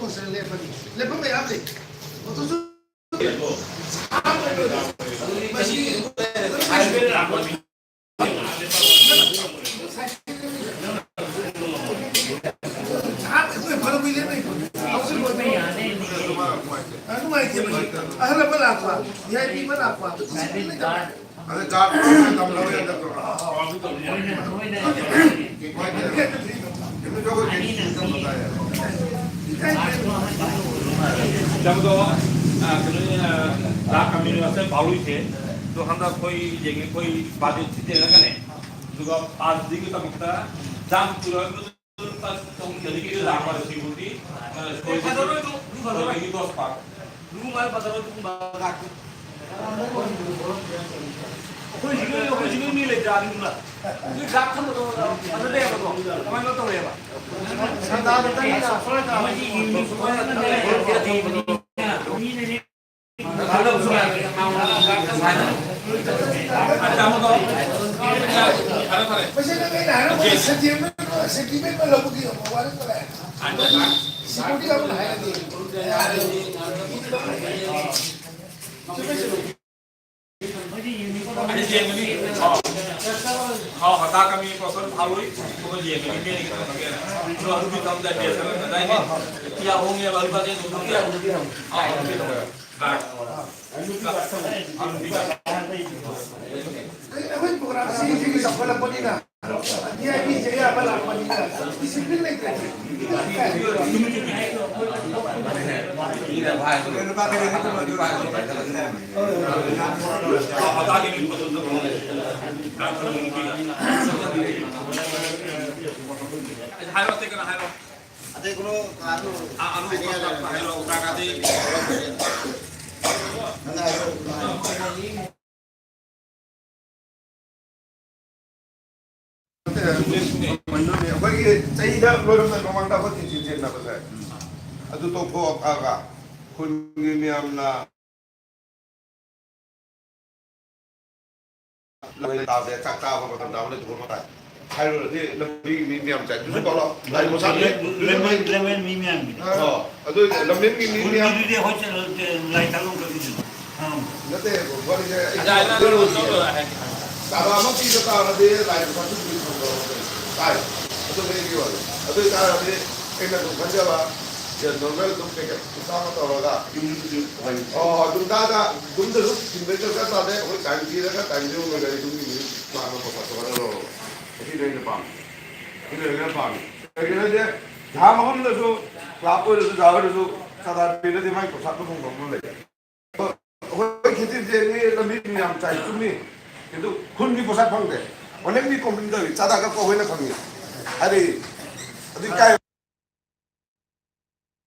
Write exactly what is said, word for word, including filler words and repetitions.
ꯂꯦꯞꯄꯅꯤ꯫ ꯂꯦꯞꯐꯝ ꯃꯌꯥꯝ ꯂꯩ꯫ ꯃꯗꯨꯁꯨ ꯃꯁꯤ ꯅꯨꯡꯉꯥꯏꯇꯦ꯫ ꯑꯍꯜ ꯑꯃ ꯂꯥꯛꯄ, ꯚꯤ ꯑꯥꯏ ꯄꯤ ꯑꯃ ꯂꯥꯛꯄ, ꯑꯗ ꯒꯥꯔꯗ ꯇꯝꯂꯧꯔꯦ ꯍꯟꯗꯛꯇꯣ꯫ ꯆꯪꯕꯗꯣ, ꯑ, ꯀꯩꯅꯣ, ꯑ, ꯂꯥꯛ ꯑꯃ ꯃꯤꯅꯤ ꯋꯥꯁꯦ ꯄꯥꯎꯂꯨꯏꯁꯦ꯫ ꯑꯗꯣ ꯍꯟꯗꯛ ꯑꯩꯈꯣꯏ ꯌꯦꯡꯉꯦ, ꯑꯩꯈꯣꯏ ꯕꯥꯖꯦꯠ ꯁꯤꯖꯤꯟꯅꯔꯒꯅꯦ꯫ ꯑꯗꯨꯒ ꯄꯥꯁꯗꯤꯒꯤꯗꯃꯛꯇ ꯗꯥꯝ ꯄꯨꯔꯛꯑꯒ ꯂꯨꯄꯥ ꯆꯍꯨꯝ ꯆꯅꯤꯒꯤ ꯂꯥꯛꯄ ꯁꯤꯕꯨꯗꯤ, ꯑ, ꯐꯖꯔꯣꯏ, ꯑꯗꯨ ꯐꯖꯔꯣꯏ꯫ ꯑꯩꯈꯣꯏꯒꯤ ꯗꯣꯁ ꯄꯥꯛ꯫ ꯂꯨ ꯃꯥꯜꯂꯦ, ꯐꯖꯔꯣꯏ, ꯑꯗꯨꯒꯨꯝꯕ ꯂꯥꯛꯇꯦ꯫ ꯑꯩꯈꯣꯏ ꯁꯤꯒꯤ, ꯑꯩꯈꯣꯏ ꯁꯤꯒꯤ ꯃꯤ ꯂꯩꯇ꯭ꯔꯥ ꯑꯗꯨꯒꯨꯝꯕ? ꯁꯤ ꯗ꯭ꯔꯥꯐ ꯊꯝꯕꯗꯣ ꯐꯖꯗꯦꯕꯀꯣ? ꯀꯃꯥꯏꯅ ꯇꯧꯔꯦꯕ? ꯐꯔꯦ, ꯐꯔꯦ꯫ ꯃꯁꯤ ꯅꯪ ꯑꯩꯅ ꯍꯥꯏꯔꯝꯕꯗ ꯁꯦꯟꯇꯤꯃꯦꯟ, ꯁꯦꯟꯇꯤꯃꯦꯟ ꯂꯧꯕꯒꯤ ꯋꯥꯔꯦꯞ ꯂꯧꯔꯦ꯫ ꯁꯤꯕꯨꯗꯤ ꯑꯃꯨꯛ ꯍꯥꯏꯔꯗꯤ꯫ ꯑꯩ ꯌꯦꯡꯒꯅꯤ꯫ ꯑꯥꯎ꯫ ꯑꯥꯎ, ꯍꯇꯥ ꯀꯃꯤ ꯄꯣꯁꯣꯟ ꯐꯥꯎꯏ, ꯀꯣ ꯌꯦꯡꯒꯅꯤ, ꯃꯤ ꯀꯩꯅꯣ ꯇꯧꯒꯦ꯫ ꯑꯗꯣ ꯑꯗꯨꯒꯤ ꯇꯝꯗ ꯇꯦꯁ ꯑꯃ ꯇꯧꯗꯥꯏꯅꯦ? ꯀꯌꯥ ꯍꯣꯡꯉꯦꯕ? ꯂꯨꯄꯥ ꯀꯌꯥ ꯍꯣꯡꯉꯦ? ꯑꯥꯎ, ꯑꯗꯨꯒꯤ ꯇꯧꯒꯦ꯫ ꯑꯥꯎ꯫ ꯑꯩꯈꯣꯏ ꯄ꯭ꯔꯣꯒ꯭ꯔꯥꯝꯁꯤ ꯍꯧꯖꯤꯛ ꯆꯥꯎꯈꯠꯂꯛꯄꯅꯤꯅ ꯚꯤ ꯑꯥꯏ ꯄꯤꯁꯦ ꯑꯌꯥꯝꯕ ꯂꯥꯛꯄꯅꯤꯅ ꯗꯤꯁꯤꯄ꯭ꯂꯤꯟ ꯂꯩꯇ꯭ꯔꯗꯤ꯫ ꯍꯥꯏꯔꯣ, ꯑꯇꯩ ꯀꯅꯥ ꯍꯥꯏꯔꯣ? ꯑꯇꯩ ꯀꯩꯅꯣ, ꯑꯗꯨ ꯑꯥ, ꯑꯥꯂꯨ ꯍꯥꯏꯅꯤꯡꯉꯥꯏ ꯂꯩꯔꯝꯃꯦ꯫ ꯅꯪ ꯍꯥꯏꯔꯣ꯫ ꯑꯩꯈꯣꯏꯒꯤ ꯆꯍꯤꯗ ꯂꯣꯏꯔꯝꯗꯥꯏ ꯃꯃꯥꯡꯗ ꯑꯩꯈꯣꯏ ꯇꯤꯟꯁꯤꯟ ꯆꯦꯟꯅꯕꯁꯦ, ꯑꯗꯨ ꯇꯧꯊꯣꯛꯑꯒ ꯈꯨꯟꯒꯤ ꯃꯤꯌꯥꯝꯅ ꯂꯣꯏꯅ ꯇꯥꯕꯁꯦ ꯆꯥꯛ ꯆꯥꯕ ꯃꯇꯝꯗ ꯑꯃꯅ ꯇꯧꯕ ꯃꯇꯥꯏ꯫ ꯍꯥꯏꯔꯨꯔꯗꯤ ꯂꯝꯕꯤꯒꯤ ꯃꯤ ꯃꯌꯥꯝ ꯆꯥꯏ꯫ ꯑꯗꯨꯁꯨ ꯄꯥꯎꯂꯥꯎ, ꯂꯥꯏ ꯄꯣꯠꯁꯥꯠ ꯂꯦꯝ-, ꯂꯦꯝꯃꯦꯟ, ꯂꯦꯝꯃꯦꯟ ꯃꯤ ꯃꯌꯥꯝꯒꯤꯅꯤ꯫ ꯑꯣ, ꯑꯗꯨ ꯂꯝꯂꯦꯟꯒꯤ ꯃꯤ ꯃꯌꯥꯝ ꯈꯨꯟꯒꯤꯗꯨꯗꯤ ꯑꯩꯈꯣꯏ ꯆꯠꯂ-, ꯂꯥꯏ ꯊꯥꯗꯣꯛꯈ꯭ꯔꯕꯅꯤꯗꯅ꯫ ꯑꯥ꯫ ꯅꯠꯇꯦ, ꯋꯥꯔꯤꯁꯦ ꯑꯩ ꯑꯗ ꯑꯩꯅ ꯂꯧꯔꯣ, ꯂꯧꯔꯣ ꯍꯥꯏꯔꯗꯤ꯫ ꯆꯥꯕ ꯑꯃ ꯄꯤꯕ ꯇꯥꯔꯗꯤ ꯂꯥꯏ ꯄꯣꯠꯁꯥꯠꯇꯨ ꯄꯤꯕ ꯐꯪꯗꯕ ꯇꯥꯏ꯫ ꯑꯗꯨ ꯑꯩꯒꯤ ꯋꯥꯅꯤ꯫ ꯑꯗꯨ ꯑꯣꯏꯇꯥꯔꯗꯤ ꯑꯩꯅ ꯑꯗꯨꯝ ꯈꯟꯖꯕ, ꯖꯦꯅꯔꯦꯜ ꯑꯗꯨꯝ ꯄꯦꯀꯦꯠ ꯃꯆꯥ ꯑꯃ ꯇꯧꯔꯒ, ꯌꯨꯝ, ꯌꯨꯝ, ꯌꯨꯝ꯫ ꯑꯣ, ꯑꯗꯨꯝ ꯇꯥꯗ, ꯌꯨꯝꯗ ꯑꯗꯨꯝ ꯊꯤꯟꯕꯩ ꯗꯔꯀꯥꯔ ꯇꯥꯗꯦ꯫ ꯑꯩꯈꯣꯏ ꯒꯥꯔꯤ ꯄꯤꯔꯒ ꯒꯥꯔꯤ ꯌꯧꯅ ꯒꯥꯔꯤ ꯑꯗꯨꯝ ꯌꯨꯝ ꯂꯥꯛꯅ ꯄꯣꯠꯁꯥꯠꯇꯣ ꯈꯔ ꯂꯧꯔꯒ꯫ ꯑꯁꯤꯗ ꯑꯩꯅ ꯄꯥꯝꯃꯤ꯫ ꯁꯤꯗ ꯑꯩꯅ ꯄꯥꯝꯃꯤ꯫ ꯀꯩꯒꯤꯅꯣ ꯍꯥꯏꯗꯤ, ꯙꯥꯝ ꯑꯃꯗꯁꯨ, ꯀ꯭ꯂꯕ ꯑꯣꯏꯔꯁꯨ, ꯖꯥ ꯑꯣꯏꯔꯁꯨ, ꯆꯥꯗꯥ ꯄꯤꯔꯗꯤ ꯃꯥꯏ ꯄꯣꯠꯁꯥꯠꯇꯣ ꯐꯪꯕ ꯑꯃ ꯂꯩ꯫ ꯑꯩꯈꯣꯏ ꯈꯦꯇ꯭ꯔꯤꯁꯦ ꯃꯤ ꯂꯝꯕꯤ ꯃꯤ ꯌꯥꯝ ꯆꯥꯏ, ꯆꯨꯝꯃꯤ꯫ ꯑꯗꯨ ꯈꯨꯟꯒꯤ ꯄꯣꯠꯁꯥꯠ ꯐꯪꯗꯦ꯫ ꯑꯣꯅꯦꯛ ꯃꯤ ꯀꯣꯝꯄ꯭ꯂꯦꯟ ꯇꯧꯏ, ꯆꯥꯗꯥ ꯀꯛꯄ ꯑꯩꯈꯣꯏꯅ ꯐꯪꯉꯤ꯫ ꯍꯥꯏꯗꯤ, ꯑꯗꯨ ꯏꯀꯥꯏ꯫